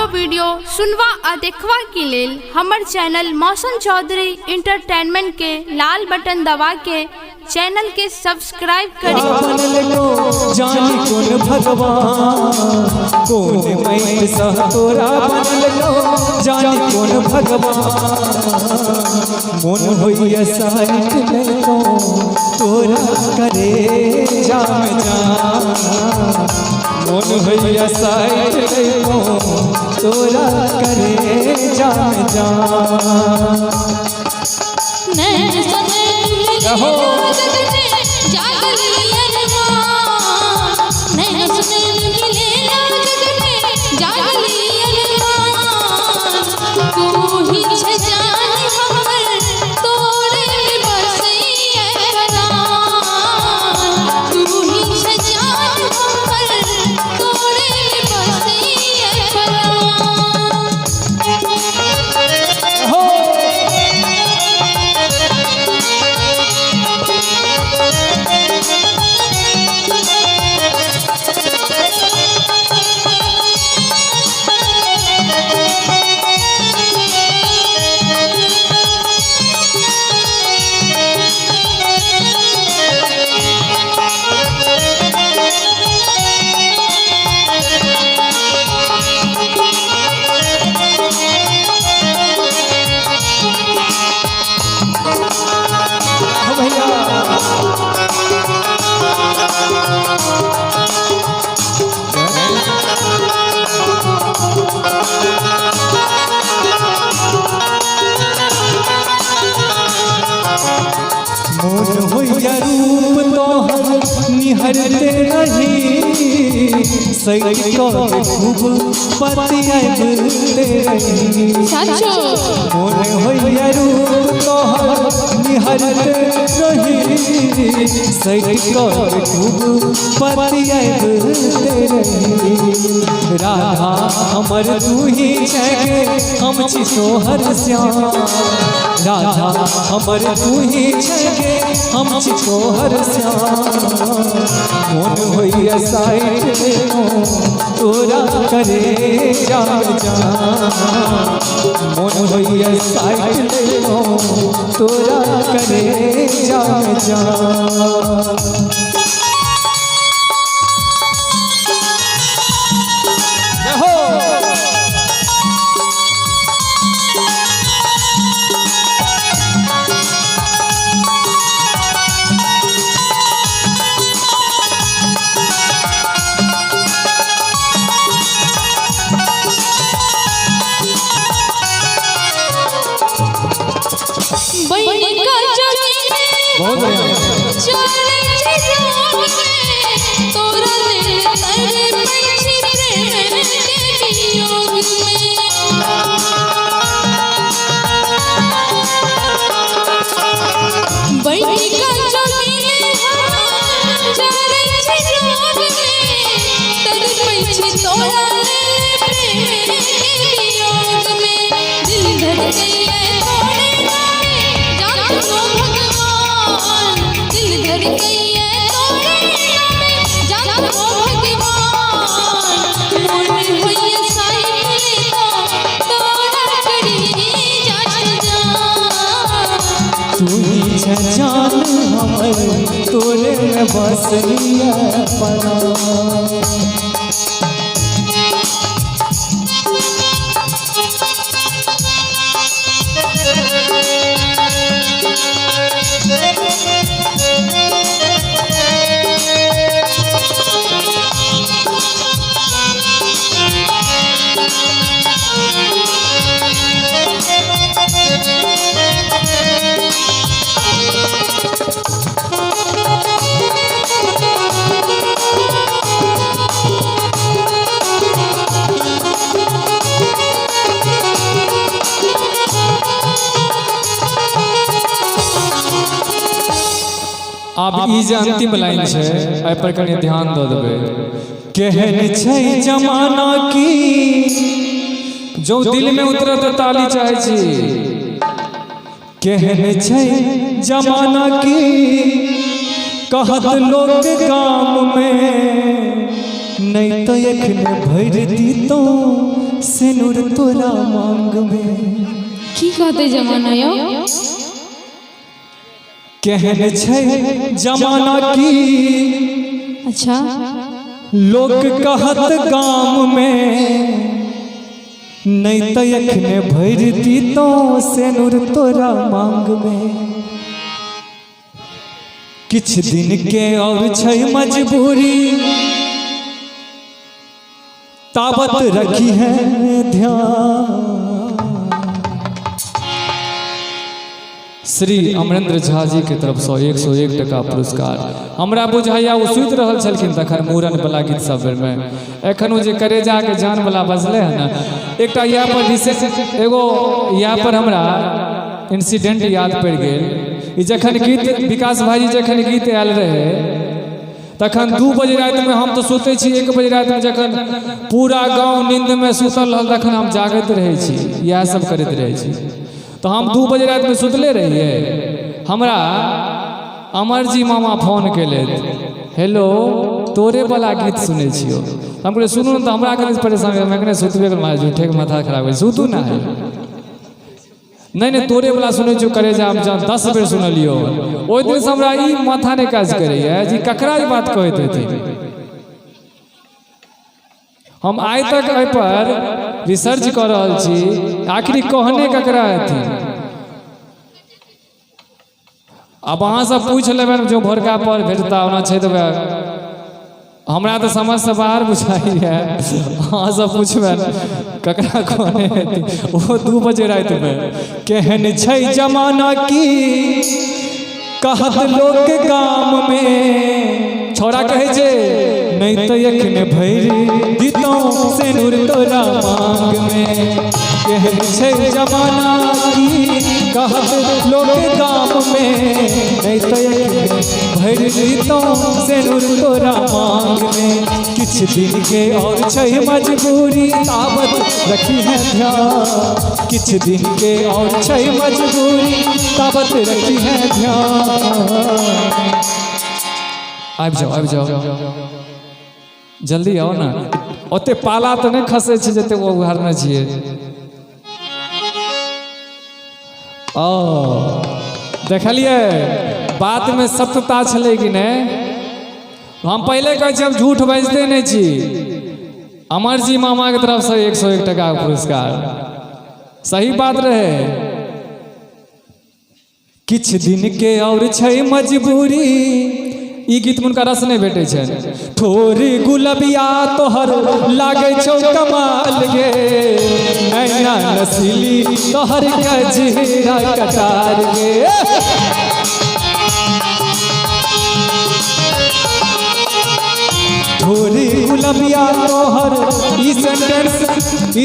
Audio video सुनवा आ देखवा के लेल हमर चैनल मौसम चौधरी इंटरटेनमेंट के लाल बटन दबा के चैनल के सब्सक्राइब करी। बनल जानी कोन भगवान, कोन मैत सह तोरा बनल जानी कोन भगवान। मोन होइए साइट लेतो तोरा करे जाम जान, मोन होइए साइट लेतो तोरा करे जाम जान। मोन होइया रूप तोहर निहरते रही, सैर खूब पतियाबते रही। मोन होइया रूप तोहर निहरते रही, सैर खूब पतियाबते रही। राधा हमर तू ही छैके हम छी तोहर श्याम, राधा हमर तू ही छैके हम छी तोहर श्याम। मोन होइया साइट तोरा करे जाम जान, मोन होइया साइट तोरा करे जाम जान। बहुत बढ़िया। जान हमर तोरे में बसलिया पना। आब ई जे अंतिम लाइन छै एहि पर कनि ध्यान दऽ देबै। केहन छै जमाना की, जो दिल में उतरत तऽ ताली चाहै छी। केहन छै जमाना की, कहत लोग गाम में नहीं तो एखने भरि दितौ सिनुर तोरा मांग में। की कहते जमाना यौ? केहन छै जमाना की, अच्छा, लोक कहत गाम में, नहीं तो एखने भरि दितौ सिनुर तोरा मांग में। किछ दिन के और छै मजबूरी, ताबत रखी है ध्यान। श्री अमरेंद्र झा जी के तरफसँ 101 टका पुरस्कार। हमरा बुझाइया ओ सुति रहल छलखिन तखन मूड़न वाला गीत सब बेरमे। एखन ओ जे करेजाके जान वाला बजलै हँ ने, एकटा इएह पर विशेष एगो इएह पर हमरा इंसिडेंट याद पड़ि गेल। ई जखन गीत विकास भाईजी जखन गीत आयल रहै तखन 2 बजे रातिमे, हम तऽ सुतै छी 1 बजे रातिमे, जखन पूरा गाँव नींदमे सुतल रहल तखन हम जागैत रहै छी, इएह सब करैत रहै छी। तऽ हम 2 बजे रातिमे सुतले रहियै, हमरा अमरजी मामा फोन केलथि, हेलो तोरे वाला गीत सुनै छियौ। हम कहलियै सुनू ने, तऽ हमरा कनि परेशान, हम एखने सुतबे केलहुँ, झूठेके माथा खराब होइ, सुतू ना। नहीं नहीं तोरे वाला सुनै छियौ करेजा हम जान, 10 बेर सुनलियौ। ओहि दिनसँ हमरा ई माथा नहि काज करैए जे ककरा ई बात कहैत हेथिन। हम आइ तक एहिपर रिसर्च कऽ रहल छी, आखिर कहने ककरा हेथिन। आब अहाँ सब पूछि लेबै जो भोरका पर भेटता, ओना छै तऽ हमरा तऽ समझसँ बाहर बुझाइए। अहाँ सब पूछबै ककरा कहने हेथिन ओहो 2 बजे रातिमे। केहन छै जमाना की, कहत लोक गाम में, छौड़ा कहै छै नहीं तो एखने भरि दितौ सिनुर तोरा मांग में। केहन छै जमाना की, कहत लोक गाम में, नहीं तो एखने भरि दितौ सिनुर तोरा मांग में। किछ दिन के और छै मजबूरी, ताबत रखी है ध्यान। किछ दिन के और छै मजबूरी, ताबत रखी है ध्यान। आबि जाओ आबि जाओ जल्दी आओ ने, ओते पाला तऽ नहि खसै छै जते ओ उघारने छियै। ओ देखलियै बातमे सत्यता छलै कि नहि? हम पहिले कहै छी हम झूठ बाजिते नहि छी। अमरजी मामाके तरफसँ 101 टका पुरस्कार, सही बात रहै। किछ दिन के और छै मजबूरी, ई गीतमे हुनका रस नहि भेटै छनि। ठोर गुलबिया तोहर लागै छौ कमाल गे, नैना नसीली तोहर गजरा कटार गे। ठोर गुलबिया तोहर, ई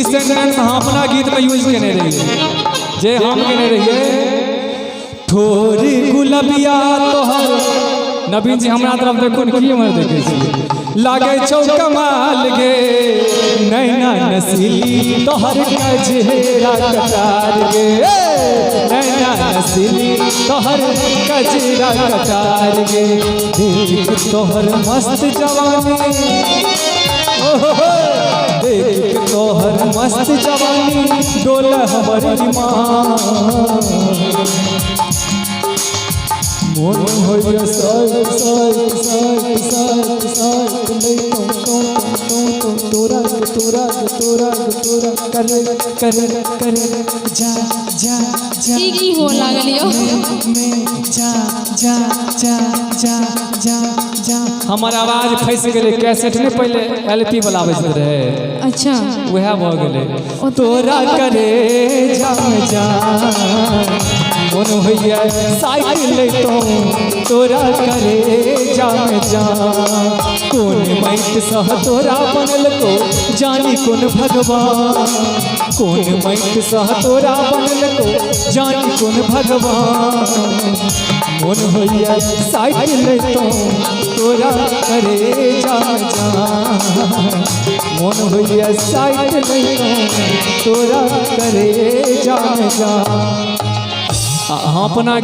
सेंटेंस हम अपना गीतमे यूज केने रहियै, जे हम केने रहियै। ठोर गुलबिया तोहर, नवीन जी हमरा तरफ देखो ने, की हमर देखै छी, लागै छौ कमाल गे, नैना नसीली तोहर गजरा कटार गे, नैना नसीली तोहर गजरा कटार गे। देख तोहर मस्त जवानी, ओहो देख तोहर मस्त जवानी, डोल हमर ईमान। मोन होइए साइक साइक साइक साइक साइक लैतौं तौं तौं तौं तोरा तोरा तोरा तोरा करे करे करे जा जा जा ई की हो लागल यौ? में जा जा जा जा जा जा। हमर आवाज फँसि गेलै कैसेट नहि, पहिले LP वाला बजैत रहै। अच्छा, उएह भऽ गेलै। तोरा करे जा जा, मोन होइए साइकिल लैतौं तोरा करे जा जा। कोन माटि सह तोरा बनलको जानी कोन भगवान, कोन माटि सह तोरा बनलको जानी कोन भगवान। मोन होइए साइकिल लैतौं तोरा करे जा जा, मोन होइए साइकिल लैतौं तोरा करे जा जा। हम अपना